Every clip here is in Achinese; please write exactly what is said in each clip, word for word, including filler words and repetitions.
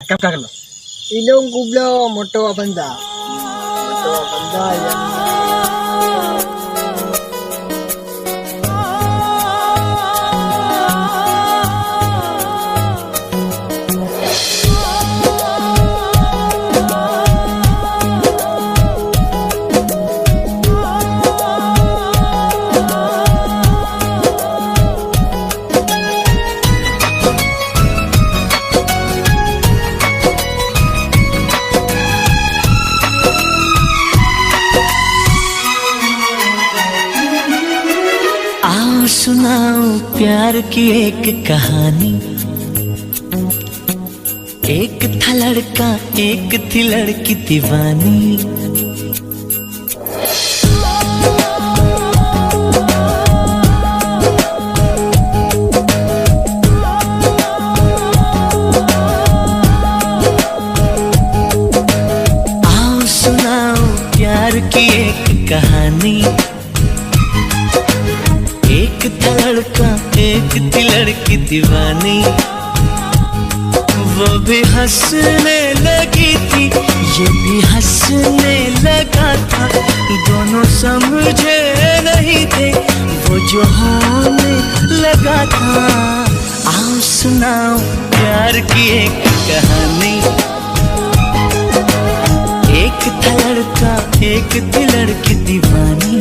Ka, ka, ka. Ilong kubloe moto Avanza. Moto Avanza nyang आओ सुनाओ प्यार की एक कहानी। एक था लड़का, एक थी लड़की दीवानी। आओ सुनाओ प्यार की एक कहानी। एक था लड़का, एक थी लड़की दीवानी। वो भी हंसने लगी थी, ये भी हंसने लगा था। दोनों समझे नहीं थे, वो जो होने लगा था। आओ सुनाओ प्यार की एक कहानी। एक था लड़का, एक थी लड़की दीवानी।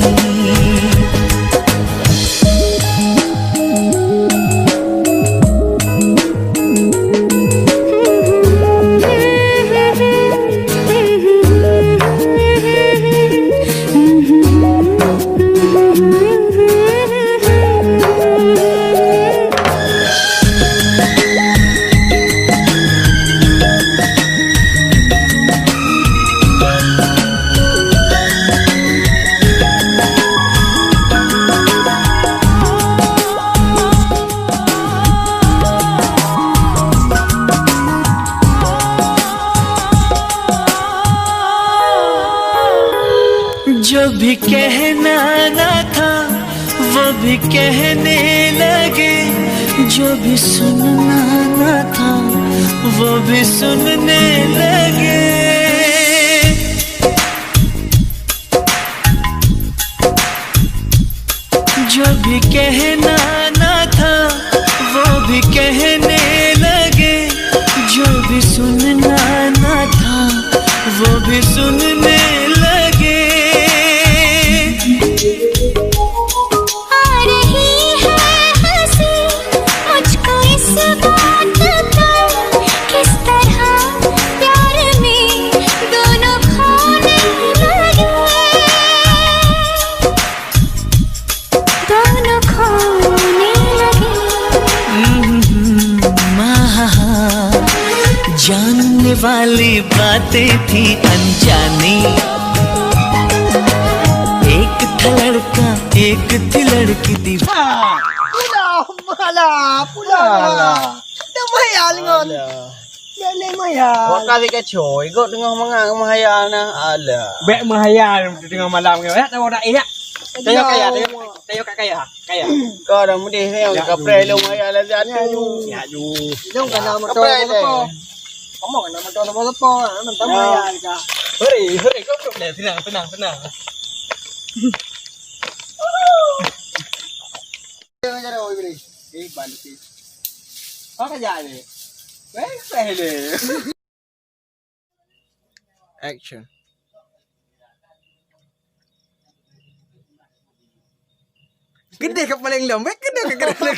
जो भी कहना ना था, वो भी कहने लगे। जो भी सुनना ना था, वो भी सुनने लगे। जो भी कहना ना था, वो भी कहने लगे। जो भी सुनना ना था, वो भी सुनने लगे। आ रही है हंसी मुझको इस बात पर, किस तरह प्यार में दोनों खोने लगे। दोनों खोने लगे। हम्म, आहा, जानने वाली बातें थी अनजानी। एक था लड़का, एक थी लड़की दीवानी। Pula, pula, pula. Alah. Dah bayar dengan. Alah. Dah boleh bayar. Awak kali kacau, ikut tengah mangat meuhayal nah. Alah. Bèk meuhayal tengah malam ni. Ya, tahu tak, eh, ya? Tayo kaya, tayo, tayo kat kaya, kaya. Kau dah mudih ni, kapreh lu maya lazat tu. Ya, ju. Lu kena motor apa? Kamu kena motor apa? Mentang maya ka. Hei, hei, kau duduk deh, tenang, tenang, tenang. Jangan, jangan, oi, beri. Eh, balik. Apa kerja ni? Eh, pele. Action. Gede kepala lom, eh, gede kepala.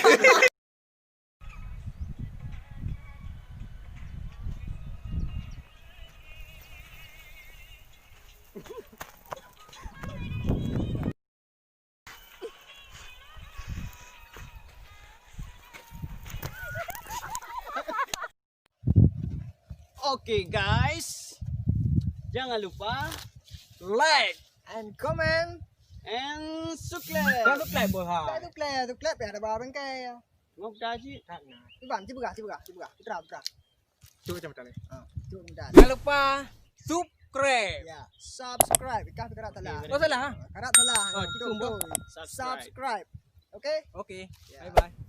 Oke, guys, jangan lupa like and comment and subscribe. Subscribe, boh, ha. Subscribe, subscribe, biar ada barang kai. Mau kita aja. Tak nak. Cuba, cuba, cuba, cuba, cuba, cuba. Cuba macam mana? Ha, cuba macam mana? Jangan lupa subscribe. Ya, subscribe. Kah karat salah. Oh, salah, ha? Karat salah. Oh, cukup, boh. Subscribe. Subscribe. Oke? Oke. Ya. Bye bye.